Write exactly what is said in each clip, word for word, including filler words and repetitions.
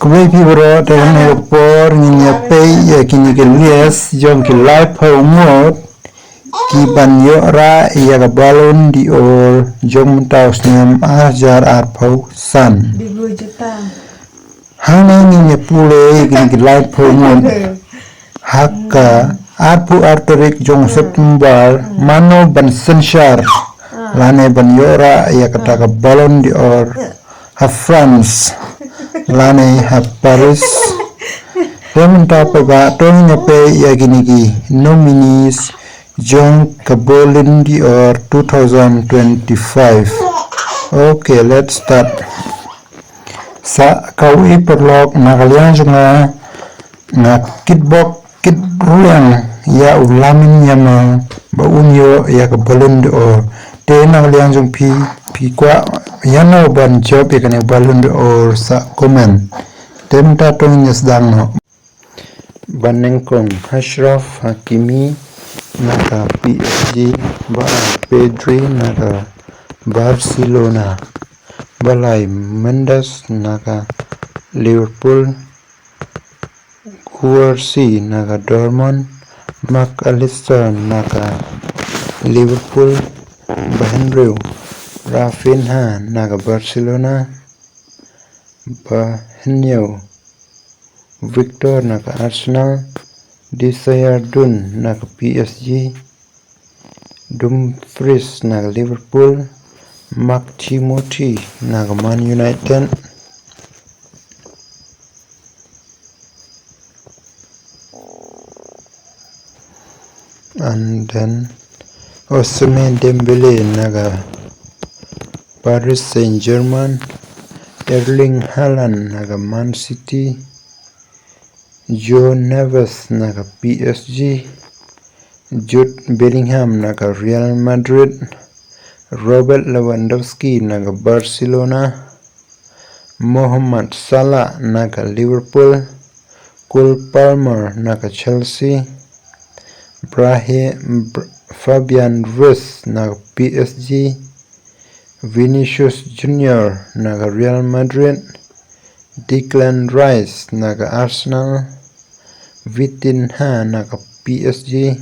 Wei phi bro, te kane ka por ngin ïa peit ïa kine ki list jong ki laiphew ngut ki ban ïoh rah ïa ka Ballon d'Or jong mynta u snem ar hajar arphew san. Hangne ngin ïa pule ïa kine ki laiphew ngut ha ka arphew ar tarik jong September, mano ban synshar lane ban ïoh rah ïa kata ka Ballon d'Or ha France lane ha Paris. Te mynta pat ba to ngin ïa peit ïa kine ki nominees jong ka Ballon d'Or two thousand twenty-five. Okay, let's start. Sa kawei paralok, na ka liang jong nga, nga kitbok kitrwiang ïa u Lamine Yamal ba un ïoh ïa ka Ballon d'Or. Te na ka liang jong phi, phi kwah ïano ban jop ïa kane Ballon d'Or, sa comment. Te mynta to ngin ïa sdang noh. Ba nyngkong, Achraf Hakimi na ka P S G, ba ar, Pedri na ka Barcelona, ba lai, Mendes na ka Liverpool, Guarsi na ka Dortmund, Mac Allister na ka Liverpool, ba hynriew, Raphinha na ka Barcelona, ba hynñiew, Victor na ka Arsenal, Désiré Doué na ka P S G, Dumfries na ka Liverpool, Marc Thiaw na ka Man United, and then Ousmane Dembélé na ka Paris Saint-Germain, Erling Haaland na ka Man City, João Neves na ka P S G, Jude Bellingham na ka Real Madrid, Robert Lewandowski na ka Barcelona, Mohamed Salah na ka Liverpool, Cole Palmer na ka Chelsea, Brahe-, Br-, Fabian Ruiz na ka P S G, Vinicius Junior na ka Real Madrid, Declan Rice na ka Arsenal, Vitinha na ka P S G,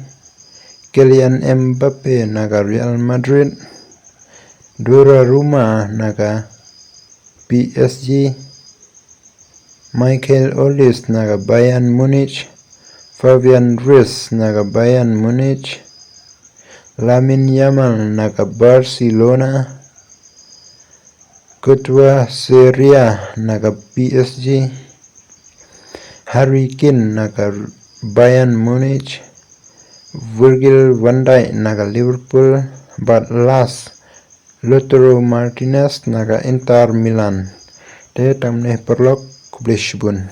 Kylian Mbappe na ka Real Madrid, Donnarumma na ka P S G, Michael Olise na ka Bayern Munich, Fabian Ruiz na ka Bayern Munich, Lamine Yamal na ka Barcelona, Kvaratskhelia na ka P S G, Harry Kane na ka Bayern Munich, Virgil van Dijk na ka Liverpool, bad last, Lautaro Martinez na ka Inter Milan. Te tang mynne paralok, khublei shibun.